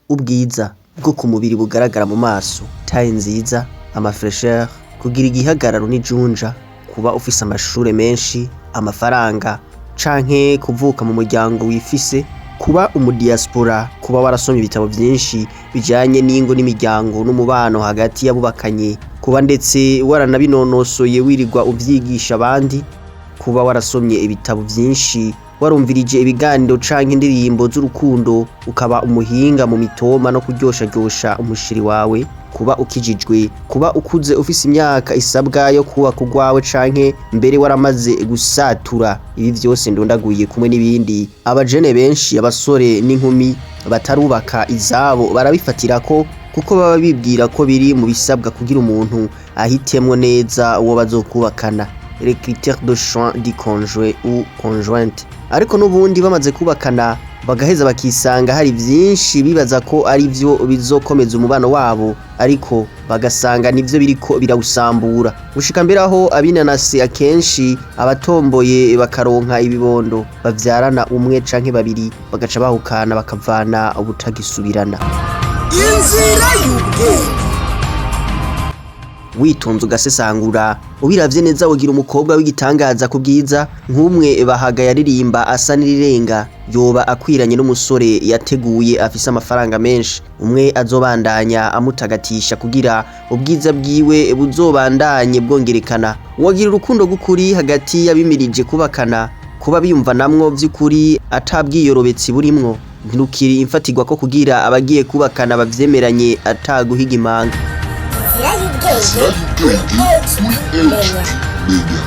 Ubwiza bwo ku mubiri bugaragara mu maso, taille nziza, ama fraîcheur, kugira igihagararo n'ijunja, kuba ufise amashure menshi, amafaranga canke kuvuka mu muryango wifise, kuba umu diaspora, kuba warasomye ibitabo vyinshi bijanye n'ingo n'imiryango n'umubano hagati y'abubakanye, kuba ndetse waranabinonosoye wirirwa uvyigisha abandi, kuba warasomye ibitabo vyinshi, warumvirije ibiganiro canke indirimbo z'urukundo, ukaba umuhinga mu mitoma no kuryosharyosha umushiri wawe, kuba ukijijwe, kuba ukuze ufise imyaka isabwa yo kubaka urwawe canke mbere waramaze gusatura. Ibi vyose ndondaguye kumwe n'ibindi, abajene benshi, abasore n'inkumi batarubaka izabo barabifatirako, kuko baba bibwira ko biri mu bisabwa kugira umuntu ahitemwo neza uwo bazokubakana, les critères de choix du conjoint ou conjointe. Ariko n'ubundi bamaze kubakana bagaheza bakisanga hari vyinshi bibaza ko ari vyo bizokomeza umubano wabo, ariko bagasanga nivyo biriko birawusambura, gushika mbere aho abinanase akenshi abatomboye bakaronka ibibondo bavyarana umwe canke babiri, bagaca bahukana, bakavana ubutagisubirana. Inzira y'ubwenge. Witonze ugasesangura, ubiravye neza, wogira umukobwa w'igitangaza ku bwiza nk'umwe Bahaga yaririmba asa n'irirenga, yoba akwiranye n'umusore yateguye afise amafaranga menshi, umwe azobandanya amutagatisha kugira ubwiza bwiwe buzobandanye bwongerekana. Wogira urukundo rw'ukuri hagati y'abimirije kubakana, kuba biyumvanamwo vy'ukuri atabwiyorobetsi burimwo, ntirukiri imfatirwa ko kugira abagiye kubakana bavyemeranye ataguhiga imanga. Inzira y'ubwenge kuri Menya. Menya.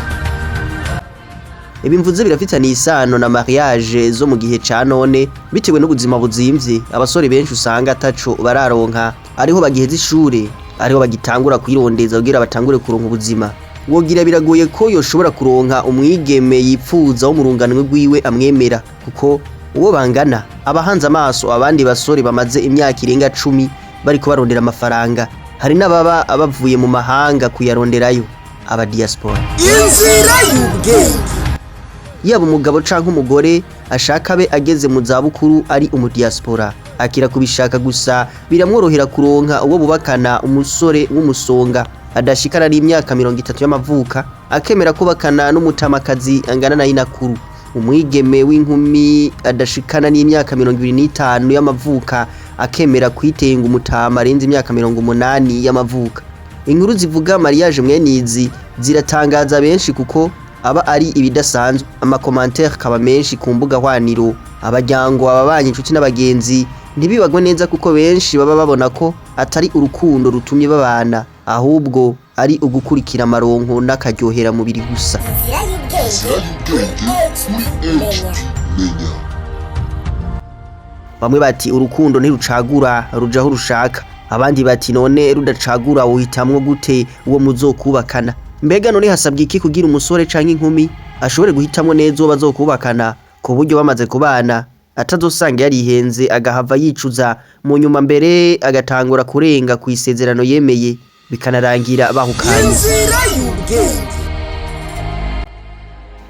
Ibi mvuze birafitaniye isano na mariage zo mu gihe ca none. Bitewe n'ubuzima buzimvye, abasore benshi usanga ataco bararonka, ariho bagiheza ishure, ariho bagitangura kwirondeza kugira batangure kuronka ubuzima, wogira biragoye ko yoshobora kuronka umwigeme yipfuza wo mu runganwe rwiwe amwemera, kuko uwo bangana abahanze amaso abandi basore bamaze imyaka irenga 10 bariko barondera amafaranga. Hari n'ababa bavuye mu mahanga kuyaronderayo, aba diaspora. Inzira y'ubwenge. Yaba umugabo canke umugore ashaka abe ageze mu zabukuru ari umudiaspora, akira kubishaka gusa, biramworohera kuronka uwo bubakana, umusore w'umusonga adashikana n'imyaka 30 y'amavuka, akemera kubakana n'umutamakazi angana na inakuru, umwigeme w'inkumi adashikana n'imyaka 25 y'amavuka, akemera kwitenga umutama arenze imyaka 80 y'amavuka. Inkuru zivuga mariage mwenizi ziratangaza benshi, kuko aba ari ibidasanzwe. Ama commentaires kaba menshi ku mbuga hwaniro, abaryango, ababanyi, inshuti n'abagenzi ntibibagwe neza, kuko benshi baba babona ko atari urukundo rutumye babana, ahubwo ari ugukurikira amaronko n'akaryohera mubiri gusa. Inzira y'ubwenge kuri Menya. Menya. Bamwe bati urukundo ntirucagura, ruja aho rushaka. Abandi bati none rudacagura wohitamwo gute uwo muzokubakana? Mbega none hasabwa iki kugira umusore canke inkumi ashobore guhitamwo neza uwo bazokubakana, ku buryo bamaze kubana atazosanga yarihenze, agahava yicuza mu nyuma, mbere agatangura kurenga ku isezerano yemeye, bikanarangira bahukanye? Inzira y'ubwenge.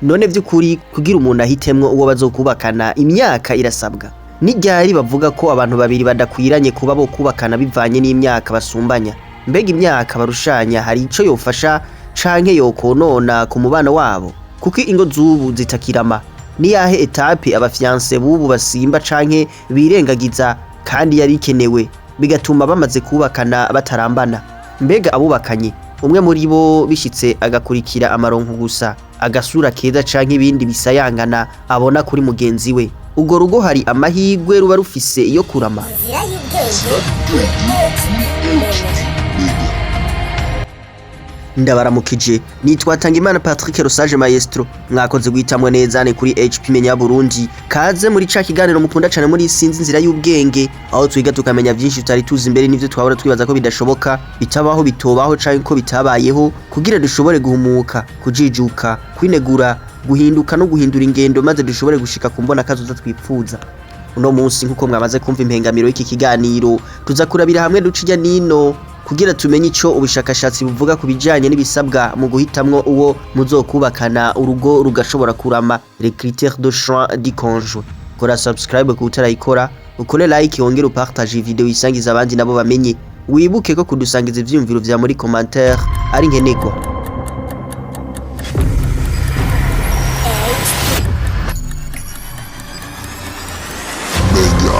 None vy'ukuri, kugira umuntu ahitemwo uwo bazokubakana, imyaka irasabwa? N'iryari bavuga ko abantu babiri badakwiranye kuba bo kubakana bivanye n'imyaka basumbanya? Mbega imyaka barushanya hari ico yofasha canke yokonona ku mubano wabo? Kuko ingo z'ubu zitakirama, niyahe étape aba fiancés b'ubu basimba canke birengagiza kandi yari ikenewe, bigatuma bamaze kubakana batarambana? Mbega abubakanye umwe muri bo bishitse agakurikira amaronko gusa, agasura keza canke ibindi bisayangana abona kuri mugenzi we, urwo rugo hari amahirwe ruba rufise yo kurama? Inzira y'ubwenge kuri Menya. Ndabaramukije, nitwa Tangimana Patrick Rosage Maestro. Mwakoze guhitamwo neza, ni kuri HP Menya Burundi. Kaze muri ca kiganiro mukunda cane muri Sinzi, Inzira y'Ubwenge, aho twiga tukamenya vyinshi tutari tuzi imbere n'ivyo twahora twibaza ko bidashoboka, bitabaho, bitobaho canke ko bitabayeho, kugira dushobore guhumuka, kujijuka, kwinegura, guhinduka no guhindura ingendo, maze dushobore gushika ku mbona kazoza twipfuza. Uno munsi, nkuko mwamaze kumva impengamiro y'iki kiganiro, tuza kurabira hamwe, duca irya nino kugira tumenye ico ubushakashatsi buvuga ku bijanye n'ibisabwa mu guhitamwo uwo muzokubakana urugo rugashobora kurama, les critères de choix du conjoint. Kora subscribe ku utarayikora. Ukore like, wongere upartage video, isangiza abandi nabo bamenye. Wibuke ko kudusangiza ivyiyumviro vya muri commentaire ari nkenerwa. Menya.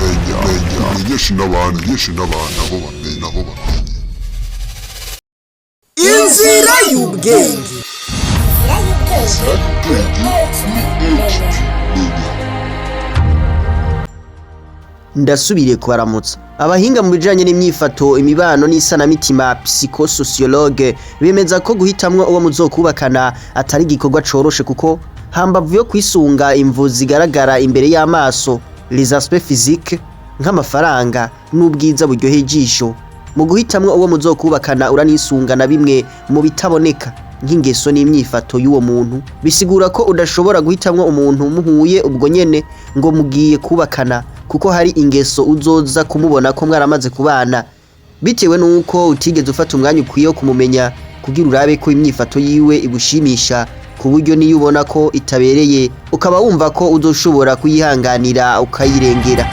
Menya. Menya. Menyesha n'abandi, menyesha n'abandi nabo bamenye, nabo bamenye. Inzira y'ubwenge. Inzira y'ubwenge kuri HT Menya. Ndasubiriye kubaramutsa. Abahinga mu bijanye n'imyifato, imibano n'isanamitima, psychosociologue, bemeza ko guhitamwo uwo muzokubakana atari igikorwa coroshe, kuko hambavu yo kwisunga imvu zigaragara imbere y'amaso, les aspects physiques, nk'amafaranga n'ubwiza buryoheye ijisho, mu guhitamwo uwo muzokubakana uranisunga na bimwe mu bitaboneka nk'ingeso n'imyifato y'uwo muntu. Bisigura ko udashobora guhitamwo umuntu muhuye ubwo nyene ngo mugiye kubakana, kuko hari ingeso uzoza kumubona ko mwaramaze kubana, bitewe n'uko utigeze ufata umwanya ukwiye wo kumumenya kugira urabe ko imyifato yiwe igushimisha, ku buryo niyo ubona ko itabereye ukaba wumva ko uzoshobora kuyihanganira ukayirengera.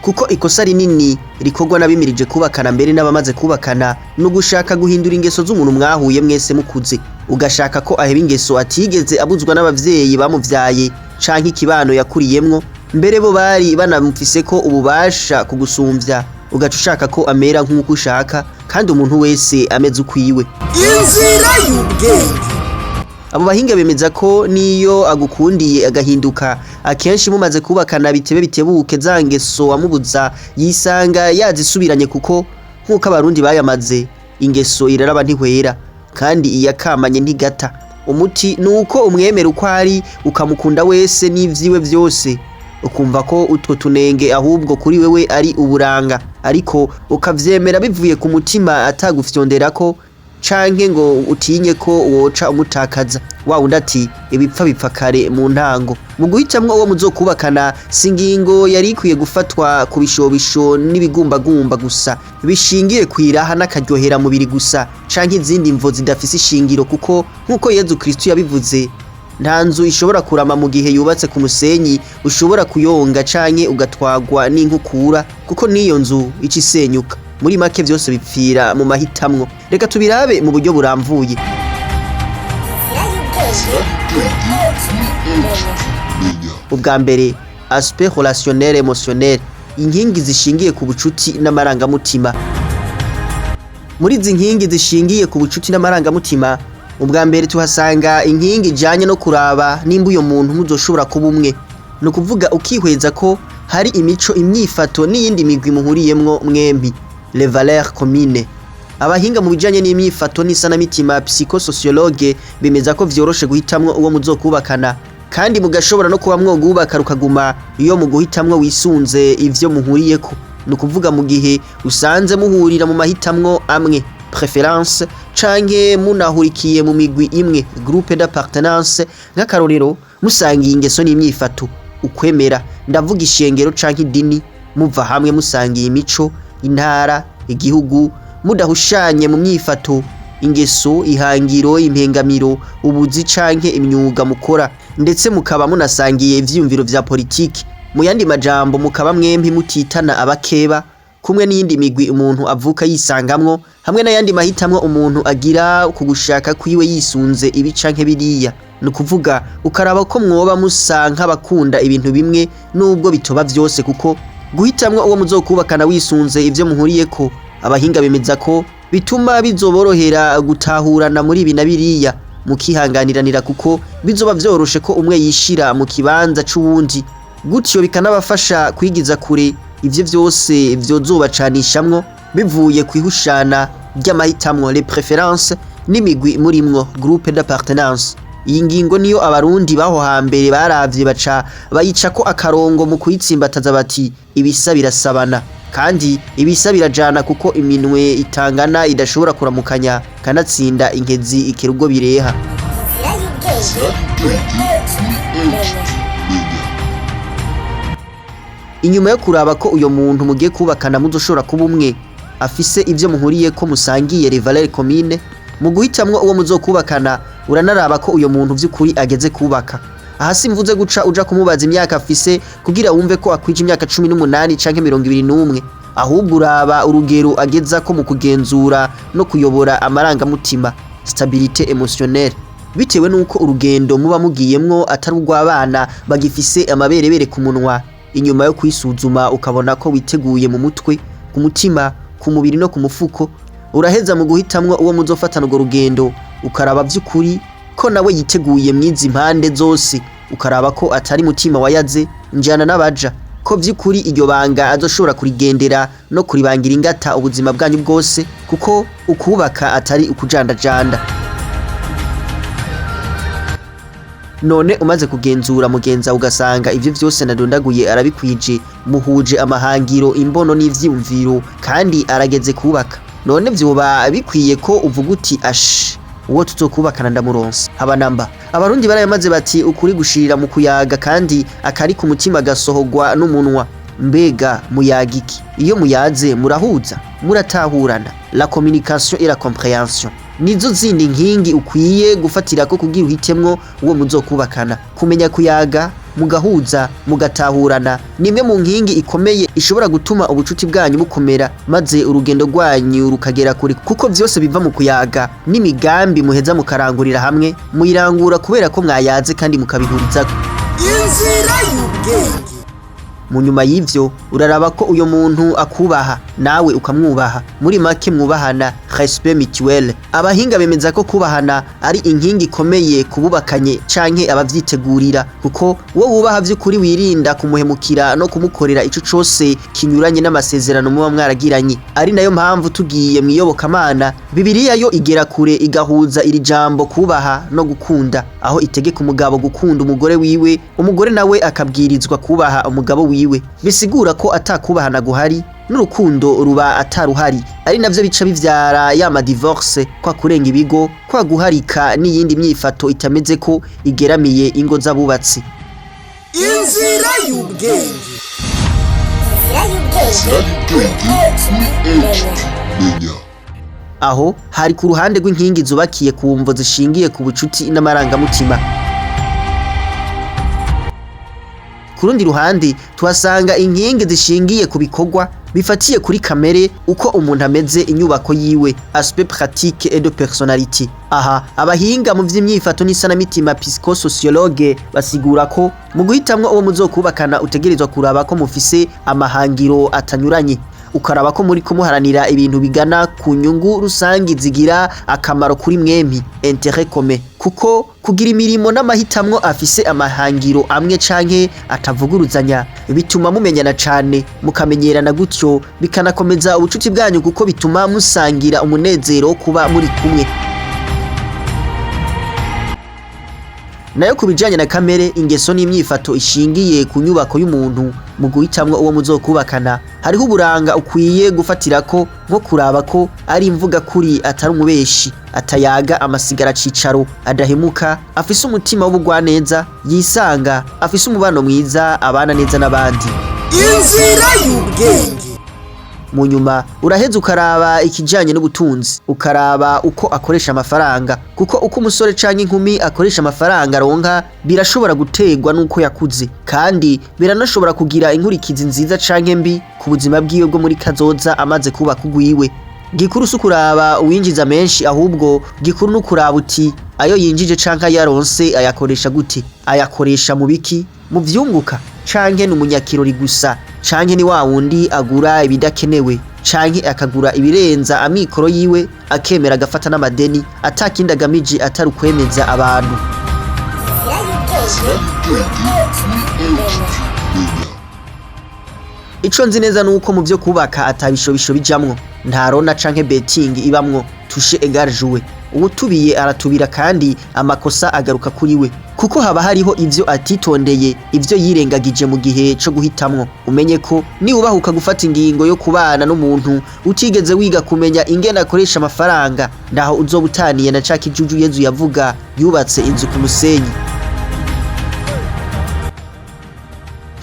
Kuko ikosa rinini rikorwa n'abimirije kubakana, mbere n'abamaze kubakana, ni ugushaka guhindura ingeso z'umuntu mwahuye mwese mukuze, ugashaka ko aheba ingeso atigeze abuzwa n'abavyeyi bamuvyaye canke ikibano yakuriyemwo, mbere bo bari banamufise ko ububasha kugusumvya, ugaca ushaka ko amera nk'uko ushaka, kandi umuntu wese ameze ukwiwe. Inzira y'ubwenge. Abo bahinga bemeza ko niyo agukundiye agahinduka, akenshi mumaze kubakana bitebe bitebuke za ngeso wamubuza yisanga yazisubiranye, kuko nk'uko Abarundi bayamaze, ingeso iraraba ntihwera, kandi iyakamanye ntigata. Umuti ni uko umwemera uko ari, ukamukunda wese n'ivyiwe vyose, ukumva ko utwo tunenge ahubwo kuri wewe ari uburanga, ariko ukavyemera bivuye ku mutima, atagufyonderako canke ngo utinye ko woca umutakaza. Wa wundi ati ibipfa bipfa kare mu ntango. Mu guhitamwo uwo muzokubakana, si ingingo yari ikwiye gufatwa ku bishobisho n'ibigumbagumba gusa bishingiye kwiraha n'akaryohera mubiri gusa, canke izindi mvo zidafise ishingiro, kuko nk'uko Yezu Kristo yabivuze, nta nzu ishobora kurama mu gihe yubatse ku musenyi ushobora kuyonga canke ugatwagwa n'inkukura, kuko n'iyo nzu ica isenyuka. Muri make, vyose bipfira mu mahitamwo. Reka tubirabe mu buryo buramvuye. Inzira y'ubwenge kuri HT Menya. Ubwa mbere, aspect relationnel émotionnel, inkingi zishingiye ku bucuti n'amarangamutima. Muri izi nkingi zishingiye ku bucuti n'amarangamutima, ubwa mbere tuhasanga inkingi ijanye no kuraba nimba uyo muntu muzoshobora kuba umwe. Ni ukuvuga ukihweza ko hari imico, imyifato n'iyindi migwi muhuriyemwo mwempi, les valeurs communes. Abahinga mu bijanye n'imyifato n'isanamitima, psychosociologue, bemeza ko vyoroshe guhitamwo uwo muzokubakana, kandi mugashobora no kuba mwogubaka rukaguma, iyo mu guhitamwo wisunze ivyo muhuriyeko. Ni ukuvuga mu gihe usanze muhurira mu mahitamwo amwe, préférence, canke munahurikiye mu migwi imwe, groupe d'appartenance. Nk'akarorero, musangiye ingeso n'imyifato, ukwemera, ndavuga ishengero canke idini, muva hamwe, musangiye imico, intara, igihugu, mudahushanye mu myifato, ingeso, ihangiro, impengamiro, ubuzi canke imyuga mukora, ndetse mukaba munasangiye ivyiyumviro vya politiki. Mu yandi majambo, mukaba mwempi mutitana abakeba, kumwe n'iyindi migwi umuntu avuka yisangamwo, hamwe n'ayandi mahitamwo umuntu agira ku gushaka kwiwe yisunze ibi canke biriya. Ni ukuvuga ukaraba ko mwoba musa nk'abakunda ibintu bimwe, nubwo bitoba vyose, kuko guhitamwo uwo muzokubakana wisunze ivyo muhuriyeko, abahinga bemeza ko bituma bizoborohera gutahurana muri ibi na biriya, mukihanganiranira, kuko bizoba vyoroshe ko umwe yishira mu kibanza c'uwundi, gutyo bikanabafasha kwigiza kure ivyo vyose vyozobacanishamwo bivuye kwihushana ry'amahitamwo, les préférences, n'imigwi murimwo, groupe d'appartenance. Iyi ngingo niyo Abarundi baho hambere baravye baca bayicako akarongo mu kuyitsimbataza, bati ibisa birasabana kandi ibisa birajana, kuko iminwe itangana idashobora kuramukanya, kanatsinda inkezi ikera ubwo bireha. Inzira y'ubwenge kuri HT Menya. Inyuma yo kuraba ko uyo muntu mugiye kubakana muzoshobora kuba umwe, afise ivyo muhuriyeko musangiye, les valeurs communes, mu guhitamwo uwo muzokubakana uranaraba ko uyo muntu vy'ukuri ageze kubaka. Aha simvuze guca uja kumubaza imyaka afise kugira wumve ko akwije imyaka 18 canke 21, ahubwo uraba urugero ageza ko mu kugenzura no kuyobora amarangamutima, stabilité émotionnelle, bitewe n'uko urugendo muba mugiyemwo atari urw'abana bagifise amaberebere ku munwa. Inyuma yo kwisuzuma ukabona ko witeguye mu mutwe, ku mutima, ku mubiri no ku mufuko, uraheza mu guhitamwo uwo muzofatana urwo rugendo ukaraba vy'ukuri ko nawe yiteguye mwizi mpande zose, ukaraba ko atari mutima wayaze njana n'abaja, ko vy'ukuri iryo banga azoshobora kurigendera no kuribangira ingata ubuzima bwanyu bwose, kuko ukubaka atari ukujandajanda. None umaze kugenzura mugenza ugasanga ivyo vyose nadondaguye arabikwije, muhuje amahangiro, imbono n'ivyiyumviro, kandi arageze kubaka, none vyoba bikwiye ko uvuga uti ash, uwo tuzokubakana ndamuronse haba namba. Abarundi barayamaze bati ukuri gushirira mu kuyaga, kandi akari ku mutima gasohogwa n'umunwa. Mbega muyaga iki? Iyo muyaze murahuza, muratahurana. La communication et la compréhension nizo zindi nkingi ukwiye gufatirako kugira uhitemwo uwo muzokubakana. Kumenya kuyaga mugahuza mugatahurana ni imwe mu nkingi ikomeye ishobora gutuma ubucuti bwanyu bukomera, maze urugendo rwanyu rukagera kure, kuko vyose biva mu kuyaga n'imigambi muheza mukarangurira hamwe, muyirangura kubera ko mwayaze kandi mukabihurizako. Inzira y'ubwenge. Mu nyuma y'ivyo uraraba ko uyo muntu akubaha nawe ukamwubaha, muri make mwubahana, respect mutuel. Abahinga bemeza ko kubahana ari inkingi ikomeye kububakanye canke abavyitegurira, kuko uwo wubaha vy'ukuri wirinda kumuhemukira no kumukorera ico cose kinyuranye n'amasezerano muba mwaragiranye. Ari nayo mpamvu tugiye mw'iyobokamana, Bibiliya yo igera kure igahuza iri jambo kubaha no gukunda, aho itegeka umugabo gukunda umugore wiwe, umugore nawe akabwirizwa kubaha umugabo wiwe. Bisigura ko atakubahana guhari n'urukundo ruba ataruhari, ari navyo bica bivyara ya ma divorce, kwa kurenga ibigo, kwa guharika n'iyindi myifato itameze ko igeramiye ingo z'abubatsi. Inzira y'ubwenge. Inzira y'ubwenge kuri HT Menya. Aho hari ku ruhande rw'inkingi zubakiye ku mvo zishingiye ku bucuti n'amarangamutima. Ku rundi ruhande tuhasanga inkingi zishingiye ku bikorwa bifatiye kuri kamere, uko umuntu ameze, inyubako yiwe, aspect pratique et de personnalité. Aha abahinga mu vy'imyifato n'isanamitima, psychosociologue, basigura ko mu guhitamwo uwo muzokubakana utegerezwa kuraba ko mufise amahangiro atanyuranye, ukaraba ko muri kumuharanira ibintu bigana ku nyungu rusangi zigira akamaro kuri mwempi, intérêt commun, kuko kugira imirimo n'amahitamwo afise amahangiro amwe canke atavuguruzanya bituma mumenyana cane, mukamenyerana, gutyo bikanakomeza ubucuti bwanyu, kuko bituma musangira umunezero wo kuba muri kumwe. Nayo ku bijanye na kamere, ingeso n'imyifato ishingiye ku nyubako y'umuntu, mu guhitamwo uwo muzokubakana hariho uburanga ukwiye gufatirako, nko kuraba ko ari imvuga kuri, atari umubeshi, atayaga amasigara cicaro, adahemuka, afise umutima w'ubugwaneza, yisanga, afise umubano mwiza, abana neza n'abandi. Inzira y'ubwenge. Mu nyuma uraheza ukaraba ikijanye n'ubutunzi, ukaraba uko akoresha amafaranga, kuko uko umusore canke inkumi akoresha amafaranga aronka birashobora guterwa n'uko yakuze, kandi biranashobora kugira inkurikizi nziza canke mbi ku buzima bwiwe bwo muri kazoza amaze kubaka ugwiwe. Gikuru si ukuraba uwinjiza menshi, ahubwo gikuru n'ukuraba uti ayo yinjije canke ayo yaronse ayakoresha gute, ayakoresha mu biki, mu vyunguka, canke ni umunyakirori gusa, canke ni wa wundi agura ibidakenewe, canke akagura ibirenza amikoro yiwe, akemera agafata n'amadeni atakindi agamije atari ukwemeza abantu. Inzira y'ubwenge kuri HT Menya. Ico nzi neza nuko mu vyo kubaka atabishobisho bijamwo, nta rona canke betting ibamwo, touche égale joué. Uwutubiye aratubira kandi amakosa agaruka kuri we, kuko haba hariho ivyo atitondeye, ivyo yirengagije mu gihe co guhitamwo. Umenye ko niwubahuka gufata ingingo yo kubana n'umuntu utigeze wiga kumenya ingene akoresha amafaranga, ndaho uzoba utaniye na ca kijuju Yezu yavuga yubatse inzu ku musenyi.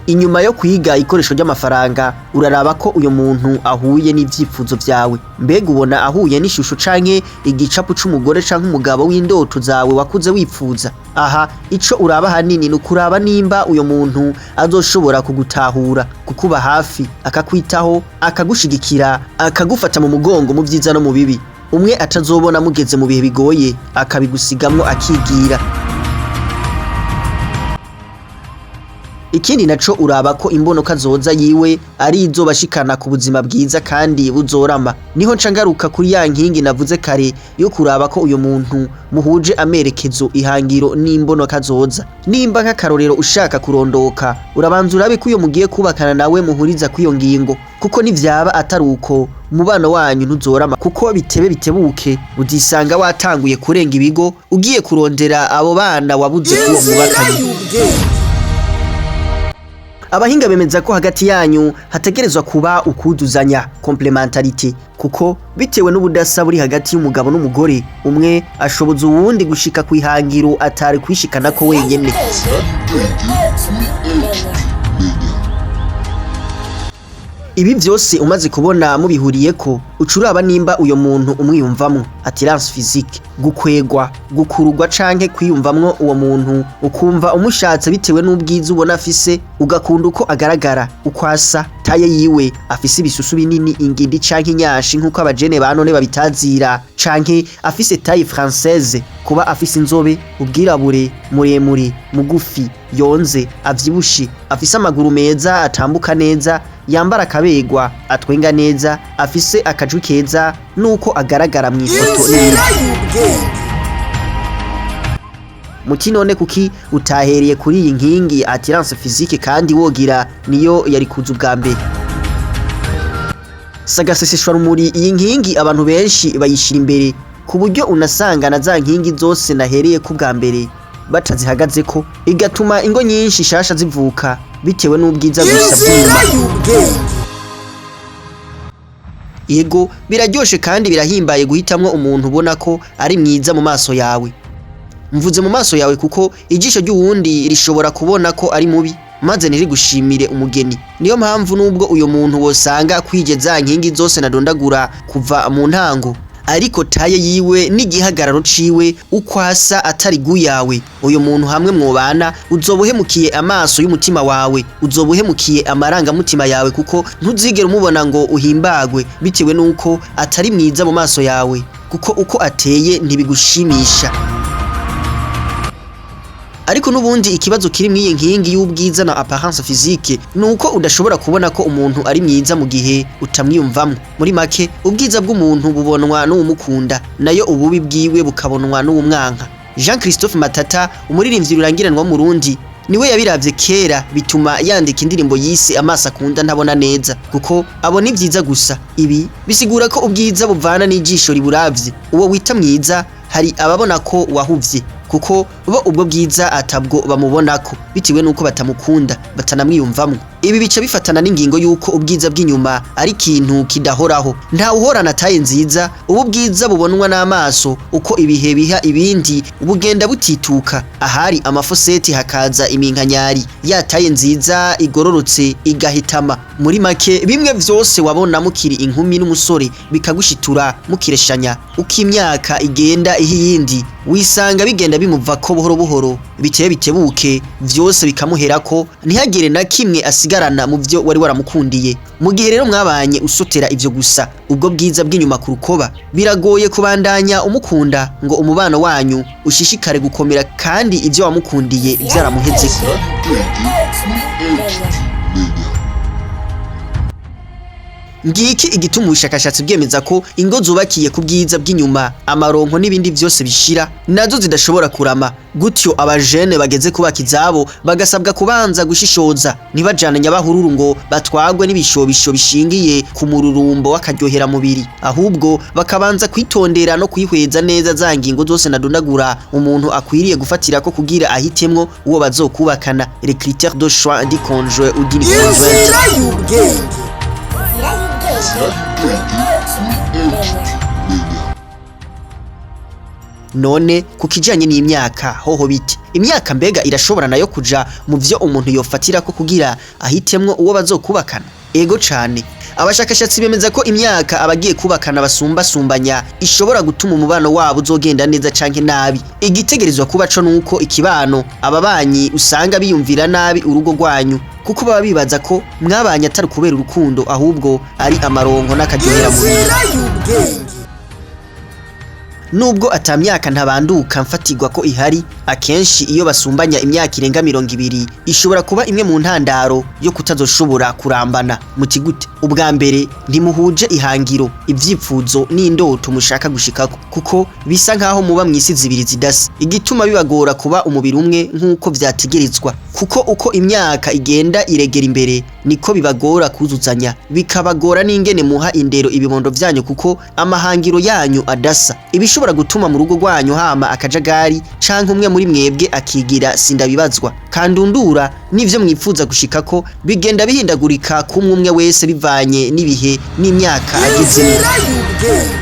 Inyuma yo kwiga ikoresho ry'amafaranga, uraraba ko uyo muntu ahuye n'ivyifuzo vyawe. Mbega ubona ahuye n'ishusho canke igicapu c'umugore canke umugabo w'indoto zawe wakuze wipfuza? Aha ico uraba hanini ni ukuraba nimba uyo muntu azoshobora kugutahura, kukuba hafi, akakwitaho, akagushigikira, akagufata mu mugongo mu vyiza no mu bibi, umwe atazobona mugeze mu bihe bigoye akabigusigamwo akigira. Ikindi naco, uraba ko imbonoka zoza yiwe ari izobashikana ku buzima bwiza kandi buzorama. Niho nca ngaruka kuri ya nkingi navuze kare yo kuraba ko uyo muntu muhuje amerekezo, ihangiro n'imbonoka zoza. Nimba nk'akarorero ushaka kurondoka, urabanza urabe ko uyo mugiye kubakana nawe muhuriza kw'iyo ngingo, kuko nivyaba atari uko umubano wanyu ntuzorama, kuko bitebe bitebuke uzisanga watanguye kurenga ibigo ugiye kurondera abo bana wabuze kuwo Inzira mwubakanye. y'ubwenge. Abahinga bemeza ko hagati yanyu hategerezwa kuba ukuzuzanya, complémentarité, kuko bitewe n'ubudasa buri hagati y'umugabo n'umugore, umwe ashoboza uwundi gushika kw'ihangiro atari kwishikanako wenyene. Inzira y'ubwenge kuri HT Menya. Ibi vyose umaze kubona mubihuriyeko, uca uraba nimba uyo muntu umwiyumvamwo, attirance physique, gukwegwa, gukururwa canke kwiyumvamwo uwo muntu, ukumva umushatse bitewe n'ubwiza ubona afise, ugakunda uko agaragara, uko asa, taille yiwe, afise ibisusu binini, ingindi canke inyashi nk'uko abajene ba none babitazira, canke afise taille française, kuba afise inzobe, ubwirabure, muremure, mugufi, yonze, avyibushe, afise amaguru meza atambuka neza, yambara akabegwa, atwenga neza, afise akajwi keza nuko agaragara mw'ifoto Inzira n'ibindi. y'ubwenge. Muti none kuki utahereye kuri iyi nkingi attirance physique kandi wogira niyo yari kuza ubwa mbere? Sagaseseshwa rumuri, iyi nkingi abantu benshi bayishira imbere, ku buryo unasanga na za nkingi zose nahereye ku bwa mbere batazihagazeko, igatuma ingo nyinshi shasha zivuka bitewe n'ubwiza gusa Inzira bw'inyuma. y'ubwenge. Yego, biraryoshe kandi birahimbaye guhitamwo umuntu ubona ko ari mwiza mu maso yawe. Mvuze mu maso yawe kuko ijisho ry'uwundi rishobora kubona ko ari mubi, maze ntirigushimire umugeni. Niyo mpamvu nubwo uyo muntu wosanga akwije za nkingi zose nadondagura kuva mu ntango, ariko taille yiwe n'igihagararo ciwe, uko asa, atari guyawe, uyo muntu hamwe mwobana uzoba uhemukiye amaso y'umutima wawe, uzoba uhemukiye amarangamutima yawe, kuko ntuzigera umubona ngo uhimbagwe bitewe n'uko atari mwiza mu maso yawe, kuko uko ateye ntibigushimisha. Ariko n'ubundi ikibazo kiri mw'iyi nkingi y'ubwiza na apparence physique ni uko udashobora kubona ko umuntu ari mwiza mu gihe utamwiyumvamwo. Muri make, ubwiza bw'umuntu bubonwa n'uwumukunda, nayo ububi bwiwe bukabonwa n'uwumwanka. Jean Christophe Matata, umuririmbyi rurangiranwa mu Burundi, niwe yabiravye kera bituma yandika indirimbo yise "Amaso akunda ntabona neza", kuko abona ibyiza gusa. Ibi bisigura ko ubwiza buvana n'ijisho riburavye. Uwo wita mwiza hari ababona ko wahuvye, kuko bo ubwo bwiza atabwo bamubonako bitewe n'uko batamukunda, batanamwiyumvamwo. Ibi bica bifatana n'ingingo y'uko ubwiza bw'inyuma ari ikintu kidahoraho. Nta uhorana taille nziza. Ubu bwiza bubonwa n'amaso, uko ibihe biha ibindi bugenda butituka, ahari amafoseti hakaza iminkanyari, ya taille nziza igororotse igahitama. Muri make, bimwe vyose wabona mukiri inkumi n'umusore bikagushitura mukireshanya, uko imyaka igenda iha iyindi wisanga bigenda bimuvako buhoro buhoro, biteye bitebuke vyose bikamuherako, ntihagire na kimwe asigarana mu vyo wari waramukundiye. Mu gihe rero mwabanye usotera ivyo gusa, ubwo bwiza bw'inyuma ku rukoba, biragoye kubandanya umukunda ngo umubano wanyu ushishikare gukomera kandi ivyo wamukundiye vyaramuhezeko. Ubwenge kuri HT Menya. Ngiki igituma ubushakashatsi bwemeza ko ingo zubakiye ku bwiza bw'inyuma, amaronko n'ibindi vyose bishira, nazo zidashobora kurama. Gutyo abajene bageze kubaka izabo bagasabwa kubanza gushishoza, ntibajane nyabahururu ngo batwagwe n'ibishobisho bishingiye ku mururumbo w'akaryohera mubiri, ahubwo bakabanza kwitondera no kwihweza neza za ngingo zose nadondagura umuntu akwiriye gufatirako kugira ahitemwo uwo bazokubakana, les critères de choix du conjoint ou d'une conjointe. Inzira y'ubwenge. Inzira y'ubwenge kuri HT Menya. None ku kijanye n'imyaka hoho bite? Imyaka mbega irashobora nayo kuja mu vyo umuntu yofatirako kugira ahitemwo uwo bazokubakana? Ego cane. Abashakashatsi bemeza ko imyaka abagiye kubakana basumbasumbanya ishobora gutuma umubano wabo uzogenda neza canke nabi. Igitegerezwa kuba co nuko ikibano ababanyi usanga biyumvira nabi urugo rwanyu, kuko baba bibaza ko mwabanye atari kubera urukundo, ahubwo ari amaronko n'akaryohera mubiri. Inzira y'ubwenge. Nubwo ata myaka ntabanduka mfatirwa ko ihari, akenshi iyo basumbanya imyaka irenga 20 ishobora kuba imwe mu ntandaro yo kutazoshobora kurambana. Muti gute? Ubwa mbere, ntimuhuje ihangiro, ivyipfuzo n'indoto mushaka gushikako, kuko bisa nkaho muba mw'isi zibiri zidasa, igituma bibagora kuba umubiri umwe nk'uko vyategerezwa, kuko uko imyaka igenda iregera imbere niko bibagora kuzuzanya, bikabagora n'ingene muha indero ibibondo vyanyu, kuko amahangiro yanyu adasa, ibishobora gutuma mu rugo rwanyu hama akajagari canke umwe muri mwebwe akigira sindabibazwa. Kandundura n'ivyo mwipfuza gushikako bigenda bihindagurika kumwe umwe wese bivanye n'ibihe n'imyaka agezemo. Inzira y'ubwenge.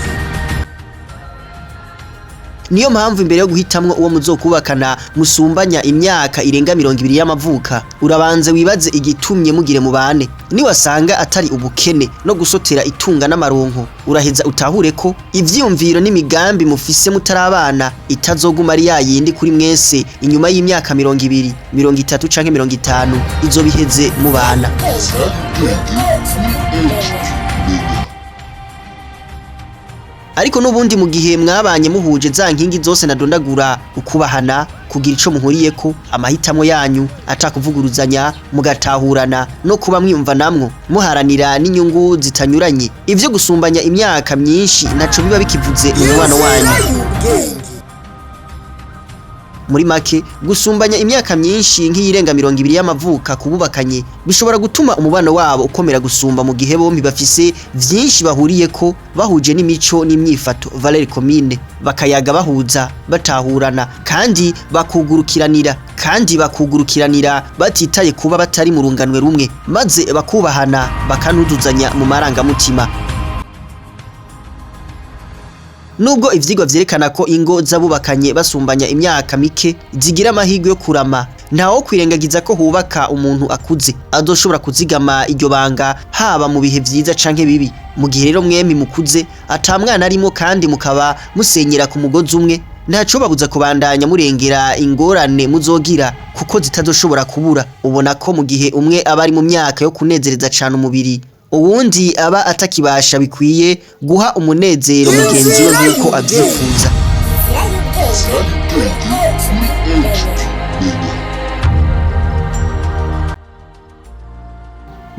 Niyo mpamvu imbere yo guhitamwo uwo muzokubakana musumbanya imyaka irenga 20 y'amavuka, urabanze wibaze igitumye mugire mubane. Niwasanga atari ubukene no gusotera itunga n'amaronko, uraheza utahure ko ivyiyumviro n'imigambi mufise mutarabana itazoguma ari ya yindi kuri mwese inyuma y'imyaka 20, 30 canke 50 izobiheze mubana. Inzira y'ubwenge kuri HP Menya. Ariko n'ubundi mu gihe mwabanye muhuje za nkingi zose nadondagura, ukubahana, kugira ico muhuriyeko, amahitamo yanyu atakuvuguruzanya, mugatahurana no kuba mwiyumva namwo, muharanira n'inyungu zitanyuranye, ivyo gusumbanya imyaka myinshi ntaco biba bikivuze mu mubano wanyu. Inzira y'ubwenge. Muri make, gusumbanya imyaka myinshi nk'iyirenga 20 y'amavuka kububakanye bishobora gutuma umubano wabo ukomera gusumba mu gihe bombi bafise vyinshi bahuriyeko, bahuje n'imico n'imyifato, valeur commune, bakayaga bahuza, batahurana kandi bakugurukiranira batitaye kuba batari mu runganwe rumwe, maze bakubahana, bakanuzuzanya mu marangamutima. Nubwo ivyigwa vyerekana ko ingo z'abubakanye basumbanya imyaka mike zigira amahirwe yo kurama, ntawo kwirengagiza ko hubaka umuntu akuze azoshobora kuzigama iryo banga haba mu bihe vyiza canke bibi. Mu gihe rero mwempi mukuze ata mwana arimo kandi mukaba musenyera ku mugozi umwe, ntacobabuza kubandanya murengera ingorane muzogira, kuko zitazoshobora kubura. Ubona ko mu gihe umwe aba ari mu myaka yo kunezereza cane umubiri, uwundi aba atakibasha bikwiye guha umunezero mugenzi we nk'uko avyifuza. Inzira y'ubwenge kuri HP Menya.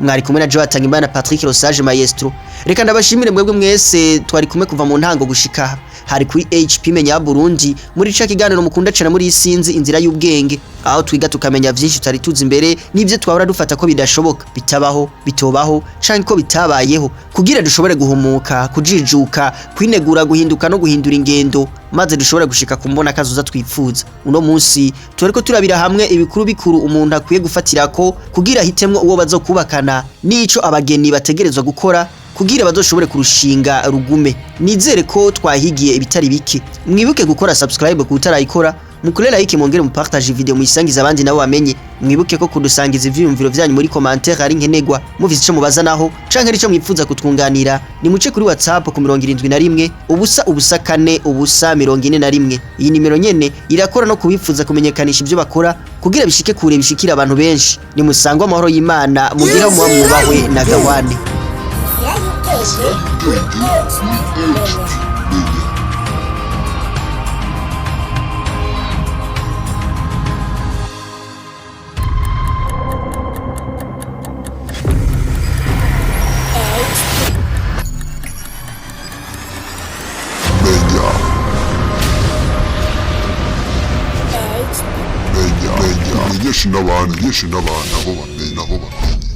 Mwari kumwe na Joe Tangimana Patrick Rosage Maestro. Reka ndabashimire mwebwe mwese twari kumwe kuva mu ntango gushika hari kuri HP Menya Burundi muri ca kiganiro mukunda cyane muri isinzi, Inzira y'Ubwenge, aho twiga tukamenya vyinshi tutari tuzi imbere n'ivyo twahora dufata ko bidashoboka, bitabaho, bitobaho canke ko bitabayeho, kugira dushobore guhumuka, kujijuka, kwinegura, guhinduka no guhindura ingendo, maze dushobore gushika ku mbona kazoza twifuza. Uno munsi turiko turabira hamwe ibikuru bikuru umuntu akwiye gufatirako kugira ahitemwo uwo bazokubakana, n'ico abageni bategerezwa gukora kugira bazoshobore kurushinga rugume. Nizere ko twahigiye ibitari bike. Mwibuke gukora subscribe ku utarayikora, mukore like, mwongere mupartage video, muyisangize abandi nabo bamenye. Mwibuke ko kudusangiza ivyiyumviro vyanyu muri commentaire ari nkenegwa. Mufise ico mubaza naho canke arico mwipfuza kutwunganira, ni muce kuri WhatsApp ku 71 0 0 4 0 41. Iyi nimero nyene irakora no kubifuza kumenyekanisha ivyo bakora kugira bishike kure, bishikira abantu benshi. Nimusangwe amahoro y'Imana, mugire aho muba, mwubahwe na gawane. Inzira y'ubwenge kuri HP Menya. Menya. Menya. Menya. Menyesha n'abandi, menyesha n'abandi nabo bamenye, nabo bamenye.